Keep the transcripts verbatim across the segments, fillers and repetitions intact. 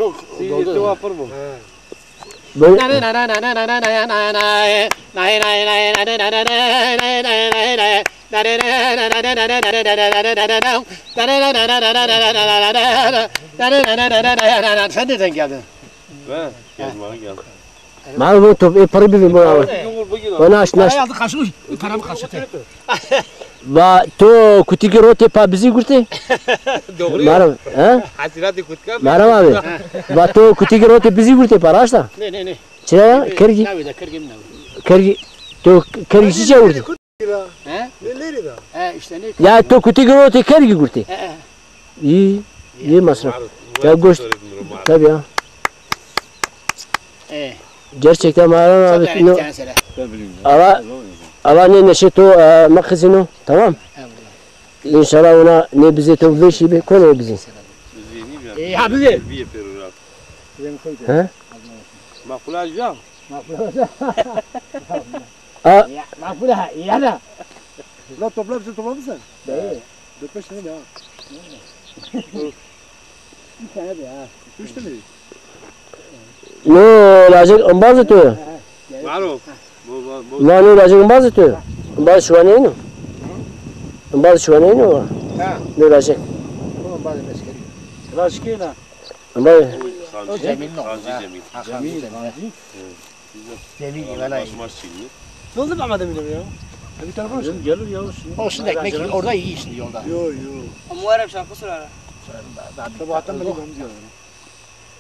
Yok, doldu. Böyle Sen nereden geldin? Ben gezmeye geldim. Maro, bu top, e, parayı bir bana. Bana aç, naş. Ay, aldı kaşığı, paramı kaşıdı. Va to kutikî rotê pa bizî gurtê? Doğru. Maro, he? Hasirati kutka. Maro abi. Va to kutikî rotê bizî gurtê pa, raşta? Ne, ne, ne. Çira ya? Kergî. Navi de, kergî mi navi? Kergî. To kergî çiçe gurtê? He? Ne, nerede? He, işte ne? Ya to kutikî rotê kergî gurtê? He, he. İyi, iyi masraf. Ya goşt, tabii ya. E. Gerçekten Mehran abi, no, ala, ala ne neşe to, e, ma kızino, tamam? Eyvallah. İnşallah ona ne bize to beşi bir konu bizim. E, ya bize. He? Makbule Hacı. Makbule Hacı. A. Ya, Makbule ha, ya da. La topla, bizi toplamışsın. Değil. Dört beş tane daha. Bir tane daha. Üç tane. No, lajek embazı tu. Maro. Ma no lajek embazı tu. Embaz şuaneyno. Embaz şuaneyno. Ha. No lajek. Embaz meskeri. Lajkena. Embaz. Cemil no. Cemil. Cemil. Cemil, valla iyi. Ne oldu Mehmet Emin abi ya? Bir telefon açtım. Gelir ya şimdi. Olsun, ekmek yiyor. Orada iyi şimdi yolda. Yo, yo. Muharrem şarkı sorar. Sabahtan beri ben diyorum.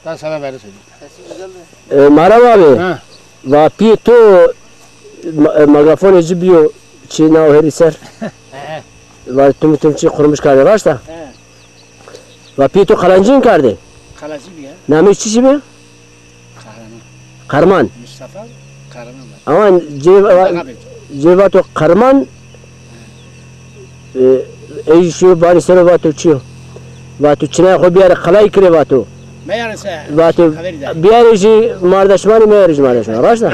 Ben sana böyle söyleyeyim. Sesi güzel de. E, Mehran abi. Ha. Va piyê to ma-, e, magafonê ci biyo çi nao herî ser. He, he. Va tum tum çi kurmuş kardê, raşta? He. Va piyê to qalancîn kardê. Qalancî biya. Namê çi çi bi? Kahraman. Qerman. Mustafa Kahraman var. Ama cê va-, cê vato Qerman, e, ey şiyo banî ser o vato çi yo? Vato çinayê xo biyarê qelay kirê vato. Meyarê se, vato, biyarê jî mardeşmanî, meyarê jî mardeşmanî. Raşt a?